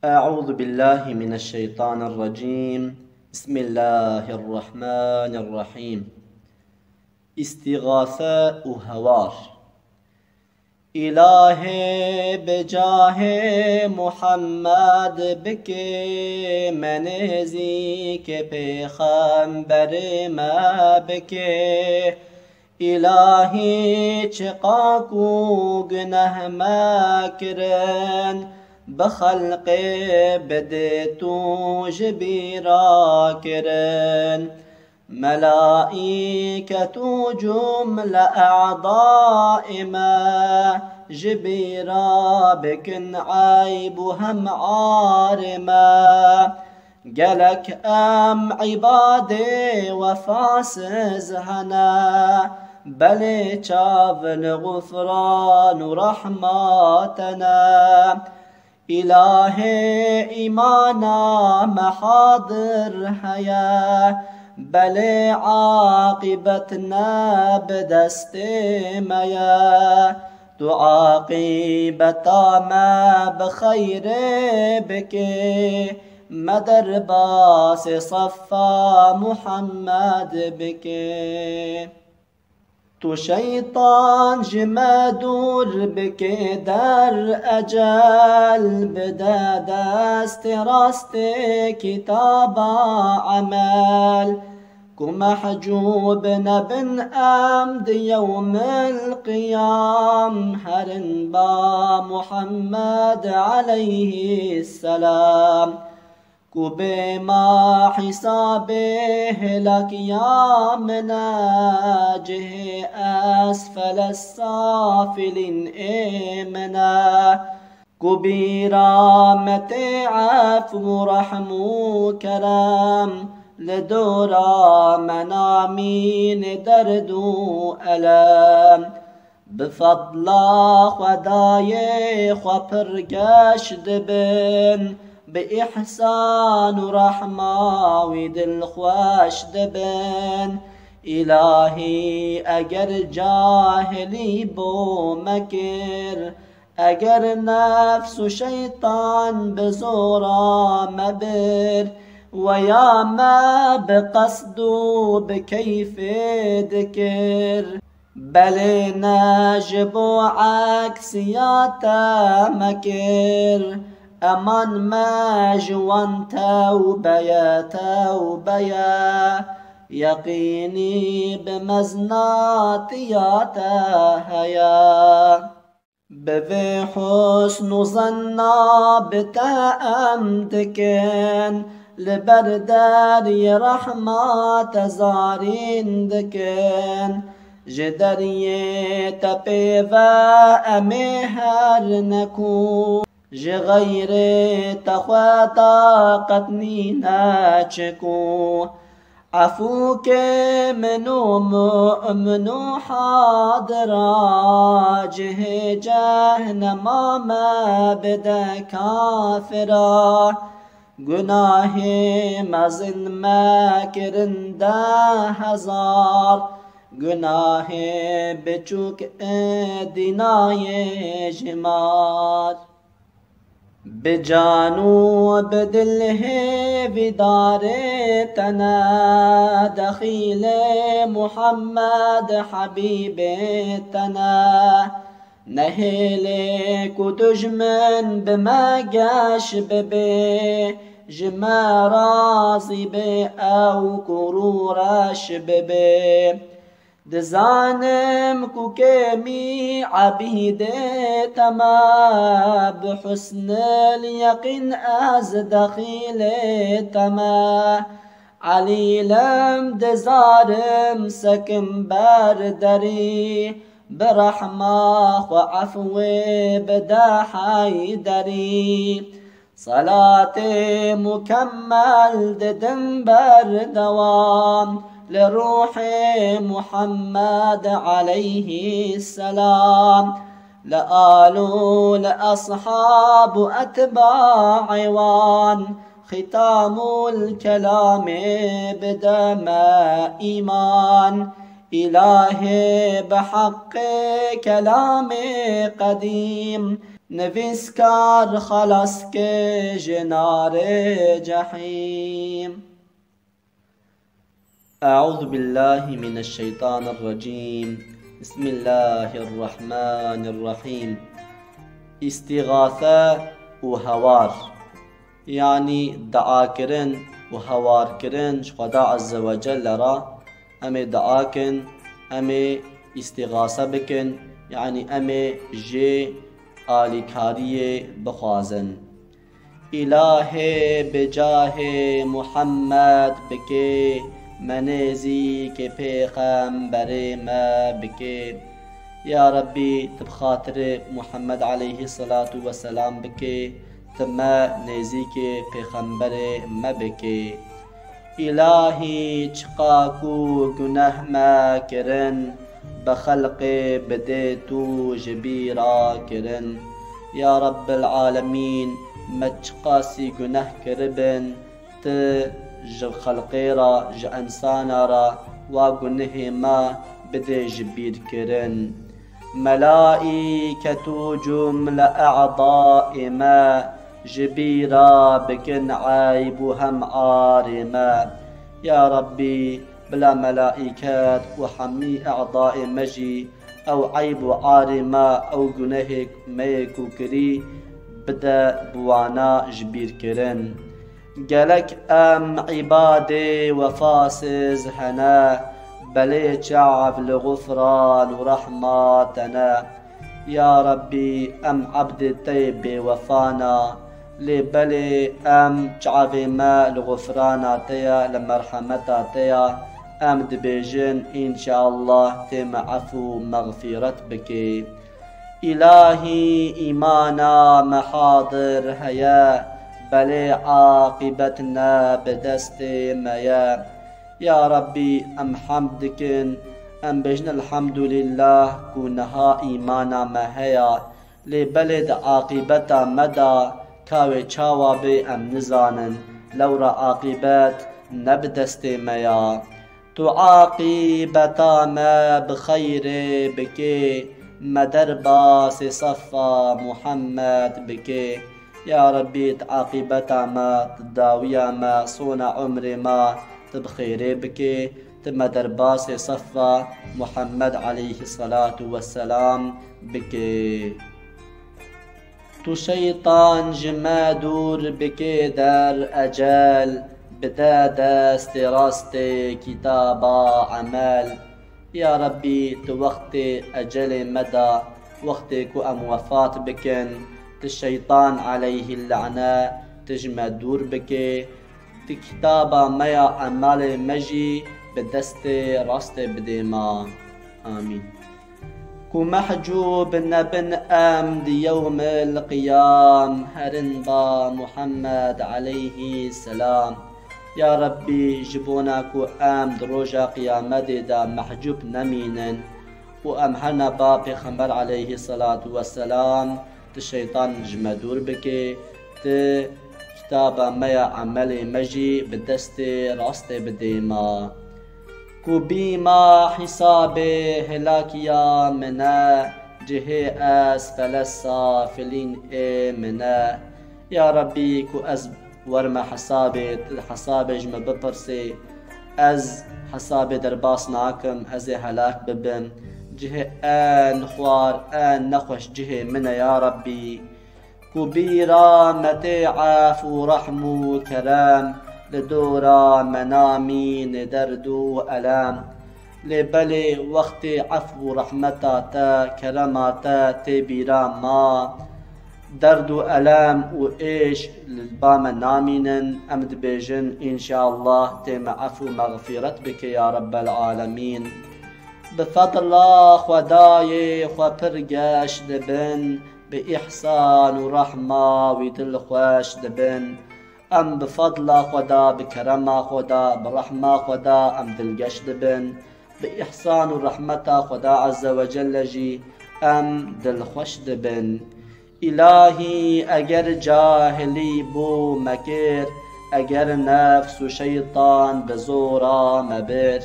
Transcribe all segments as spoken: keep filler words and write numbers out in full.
أعوذ بالله من الشيطان الرجيم. بسم الله الرحمن الرحيم. Îstîxase û hewar. Îlahê bi cahê Muhammed bike, me nêzîkê pêxemberê me bike. Îlahî çiqa ku guneh me kirin, bi xelqê bidê tu ji bîra kirin. Melaîket û cumle e'dayê me ji bîra bikin eyb û hem arê me. Gelek em îbadê wefasiz hene, belê çav li xufran û rehma te ne. Îlahê îmana me hadir heye, belê aqîbet ne bi destê me ye. Tu aqîbeta me bi xeyrê bike, me derbasê seffa Muhammed bike. Tu şeytan ji me dûr bike der ecel, bide destê rastê kitaba emel. Ku mehcûb nebin em di yewmil qiyam, herin ba Muhammed aleyhisselam. Ku bê ma hîsabê hêlakiya min e, cihê esfele safilîn ê min e. Ku bîra me tê efw û rehm û kerem, li dora me namînê derd û elem. Bi fedla Xwedayê xwe pir geş dibin, bi îhsan û rehma wî dilxweş dibin. Îlahî eger cahilî bo me kir, eger nefs û şeytan bi zora me bir, weya me bi qesd û bi keyfê dikir. Belê ne ji bo eksiya te me kir, eman me ji wan tewbeye, tewbeye. Yeqînî bi meznatiya te heye. Bi vê husn û zenna bi te em dikin, li ber deriyê rehma te zarîn dikin. Ji deriyê te pê ve em ê her ne ku, ji xeyrê te xwe taqet nîne çi ku. Efûkê min û mu'min û hadira, cihê cehnema me bide kafira. Gunahê mezin me kirin deh hezar, gunahê biçûk ê dînayê jimar. Bi can û bi dil hêvîdarê te ne, dexîlê Muhammed Hebîbê te ne. Nehêlê ku dujmin bi me geş bibe, ji me razî be ew ku rûreş bibe. Dizanim ku kêmî ebîdê te me, bi husnil yeqîn ez dexîlê te me. Elî lem dizarim sekim ber derî, bi rehma xwe efwê bide Heyderî. Selatê mukemmel didim berdewam li ruhê Muhammed aleyhisselam, li al û li eshab û etbaê wan, xîtamul kelamê bide me îman. Îlahê bi heqqê kelamê qedîm, Nivîskar xelas ke ji narê cehîm. أعوذ بالله من الشيطان الرجيم. بسم الله الرحمن الرحيم. Îstîxase û hewar. Yanî duakirin û hewarkirin ji Xweda Azze ve Celle re, em ê dua kin, em ê îstîxase bikin, yanî em ê jê alîkariyê bixwazin. Îlahê bi cahê Muhammed bikê me nêzîkê pêxemberê me bikê. Ya Rebbî, tu bi xatirê Muhammed aleyhî selatu weselam bikê, tu me nêzîkê pêxemberê me bikê. Îlahî, çiqa ku guneh me kirin, bi xelqê bidê tu ji bîra kirin. Ya Rebbil Alemîn, me çiqasî guneh kiribin, tu ji xelqê re, ji ensana re wa gunehê me bidê ji bîr kirin. Melaîket û cumle e'dayê me ji bîra bikin eyb û hem arê me. Ya Rebbî, bila melaîket û hemî e'dayê me jî ew eyb û arê me, ew gunehê me yê ku kirî, bide bi wana ji bîr kirin. Gelek em îbadê wefasiz hene, belê çav li xufran û rehma te ne. Ya Rebbî, em ebdê te yê bêwefa ne, lê belê em çavê me li xufrana te ye, li merhemeta te ye. Em dibêjin, înşeallah tê me efû û mexfîret bikê. Îlahî, îmana me hadir heye, belê aqîbet ne bi destê me ye. Ya Rebbî, em hemd dikin, em bêjin elhemdulîllah ku niha îmana me heye, lê belê di aqîbeta me de ka wê çawa bê em nizanin, lewra aqîbet ne bi destê me ya. Tu aqîbeta me bi xeyrê bikê, me derbasê sefa Muhammed bikê. Ya Rebbî, tu aqîbeta me, tu dawiya me, sona umrê me, tu bi xêrê bikê, tu me derbasê sefa Muhammed aleyhî selatu weselam bikê. Tu şeytan ji me dûr bikê der ecel, bide destê rastê kitaba emel. Ya Rebbî, tu wextê ecelê me da, wextê ku em wefat bikin, tu şeytan aleyhî lane, tu ji me dûr bikê, tu kitaba me ya emelê me jî bi destê rastê bidê me. Amîn. Ku mehcûb nebin em di yewmil qiyam, herin ba Muhammed aleyhî selam. Ya Rebbî, ji bona ku em di roja qiyametê de mehcûb nemînin û em herine ba Pêxember aleyhî selatu weselam, tu şeytan ji me dûr bikê, tu kitaba me ya emelê me jî bi destê rastê bidê me. Ku bîma hîsabê helakiya min e, cihê esfele safilîn ê min e. Ya Rebbî, ku ez werme hesabê, tu hesabê ji min bipirsê, ez hesabê derbas nakim, ez ê helak bibim. Cihê en xwar, en nexweş cihê min e, ya Rebbî. Ku bîra me tê ef û rehm û kerem, li dora me namîne derd û elem. Lê belê wextê ef û rehmeta te, kerema te tê bîra ma, derd û elem û êş li ba me namînin, em dibêjin, înşeallah tê me ef û mexfîret bike ya Rebbel Alemîn. Bi fedla Xwedayê xwe pir geş dibin, bi îhsan û rehma wî dilxweş dibin. Em bi fedla Xweda, bi kerema Xweda, bi rehma Xweda em dilgeş dibin. Bi îhsan û rehmeta Xweda Azze ve Celle jî em dilxweş dibin. Îlahî, eger cahilî bo me kir, eger nefs û şeytan bi zora me bir,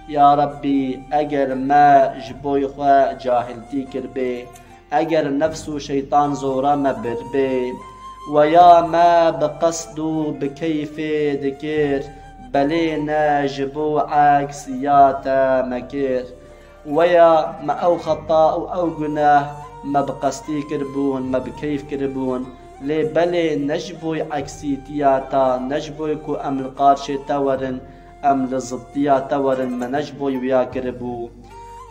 ya Rebbî, eger me ji boy xwe cahiltî kiribê, Eger nefs û şeytan zora me bir bê, weya me bi qesd û bi keyfê dikir, belê ne ji bo eks ya te me kir. Weya me ew xeta û ew guneh me bi qestî kiribûn, me bi keyf kiribûn, lê belê ne ji bo eksîtiya te, ne ji bo ku em li qarşê te werin, em li ziddiya te werin, me ne ji bo wiya kiribû.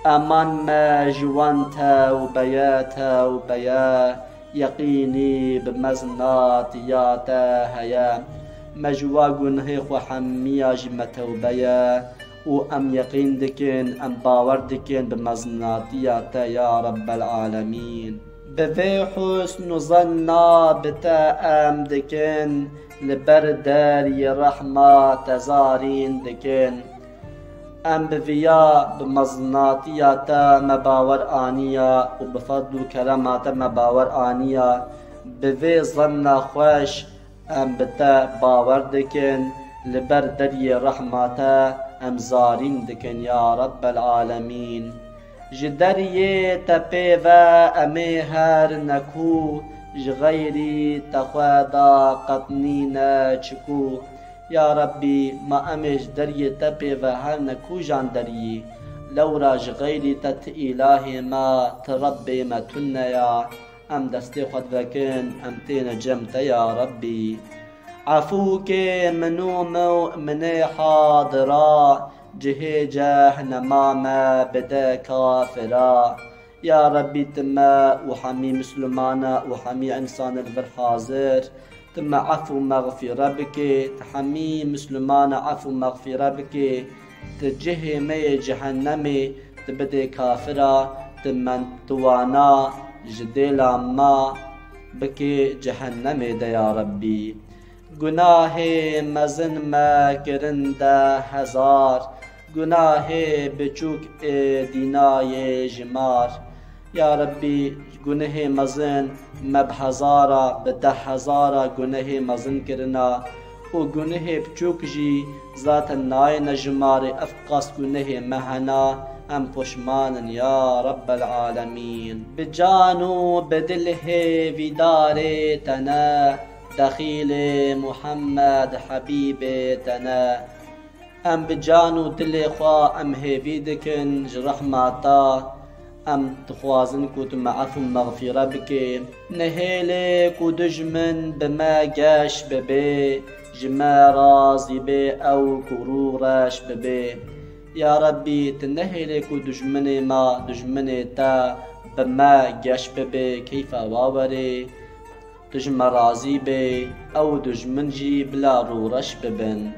Eman me ji wan tewbeye, tewbeye, yeqînî bi meznatiya te heye. Me ji wa gunehê xwe hemiya ji me tewbeye û em yeqîn dikin, em bawer dikin bi meznatiya te ya Rebbel Alemîn. Bi vê husn û zenna bi te em dikin, li ber deriyê rehma te zarîn dikin. Em bi viya, bi meznatiya te me bawer aniya û bi fedl û kerema te me bawer aniya. Bi vê zenna xweş em bi te bawer dikin, li ber deriyê rehma te em zarîn dikin ya Rebbel Alemîn. Ji deriyê te pê ve em ê her neku, ji xeyrî te xwe da qet nîne çiku. Ya Rebbî, ma em ê ji deriyê te pê ve her ne kujan deriyî, lewra ji xeyrî te ti îlahê me, ti Rebbê me tune ya. Em destê xwe divekin, em têne cem te ya Rebbî. Efûkê min û min ê hadira, cihê cehnema me bide kafira. Ya Rebbî, ti me û hemî Mislimana û hemî însanê li vir hazir, ti me efû mexfîre bikê, ti hemî Mislimana efû mexfîre bikê, ti cihê me yê cehennemê ti bidê kafira, ti men, ti wana ji dêla me bikê cehennemê de ya Rebbî. Gunahê mezin me kirin de hezar, gunahê biçûk ê dînayê jimar. Ya Rebbî, gunehê mezin me bi hezara, bi deh hezara gunehê mezin kirina û gunehê biçûk jî zaten nayêne jimarê. Ev qas gunehê me hena, em poşman in ya Rebbel Alemîn. Bi can û bi dil hêvîdarê te ne, dexîlê Muhammed Hebîbê te ne. Em bi can û dilê xwe em hêvî dikin ji rehma te. Em dixwazin ku tu me efû mexfîre bikê. Nehêlê ku dijmin bi me geş bibê, ji me razî bê ew ku rû reş bibê. Ya Rebbî, tu nehêlê ku dijminê me, dijminê te bi me geş bibê, keyfa wa werê. Tu ji me razî bê, ew dijmin jî bila rûreş bibin.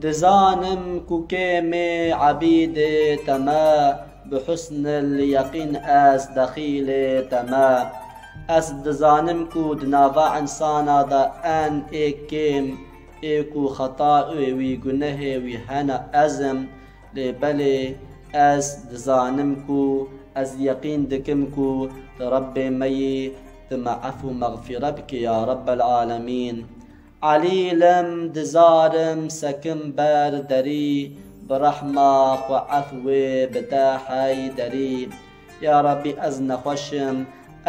Dizanim ku kêmê ebîdê te me, bi husnil yeqîn ez dexîlê te me. Ez dizanim ku di nava însana de en ê kêm, ê ku xeta wî, gunehê wî hene ez im, lê belê ez dizanim ku, ez yeqîn dikim ku tu Rebbê me yî, tu me efû mexfîre bikî ya Rebbel Alemîn. Elîl im, dizarim, sekim ber derî, bi rehma xwe efwê bide Heyderî. Ya Rebbî, ez nexweş im,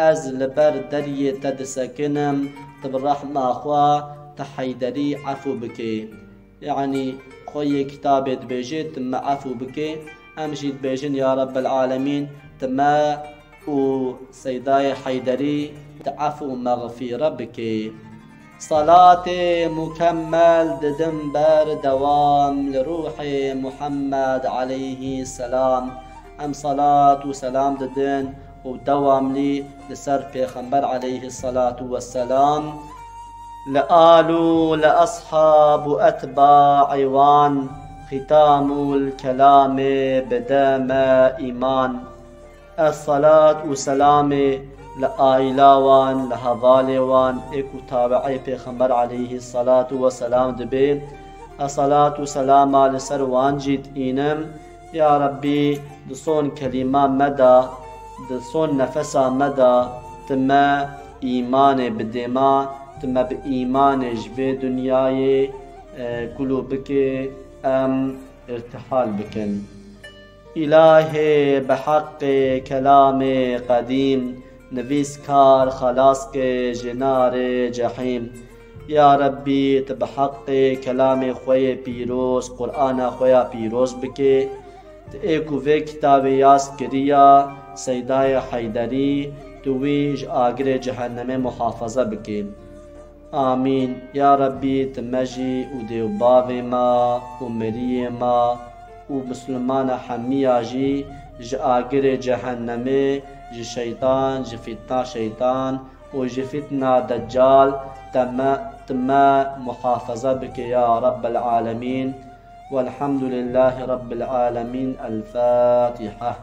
ez li ber deriyê te disekinim, tu bi rehma xwe, tu Heyderî efû bikê. Yanî xweyê kitabê dibêje, tu me efû bike. Em jî dibêjin, ya Rebbel Alemîn, tu me û Seydayê Heyderî tu efû mexfîre bike. Salatê mukemmel didin ber dewam li ruhê Muhammed aleyhî selam. Em salat û selam didin û dewamlî li ser Pêxember aleyhî selatu we selam. Li al û li eshab û etbaî wan, xîtamul kelamê bide me îman. Ez salat û selamê li aîla wan, li hevalê wan, ê ku tabeî Pêxember aleyhî selatu we selam dibe, ez salat û selama li ser wan jî diînim. Ya Rebbî, di son kelîma me de, di son nefesa me de, tu me îmanê bidê me, tu me bi îmanê ji vê dinyayê, e, kulû bike, em îrtihal bikin. Îlahê, bi heqê kelamê qedîm, nivîskar xelas ke ji narê cehîm. Ya Rebbî, tu bi heqê kelamê xwe yê pîroz, Qur'ana xwe ya pîroz bike. Tu ê ku vê kitabê yas kiriya Seydayê Heyderî, tu wî ji agirê cehennemê muhafaza bike. Amîn. Ya Rebbî, tu me jî û dê û bavê me û miriyê me û misilmana hemiya jî ji agirê cehennemê, ji şeytan, ji fitna şeytan û ji fitna deccal te me, tu me muhafaza bike ya Rabbel alemîn. Welhamdulillahî Rabbil alemîn. El Fatiha.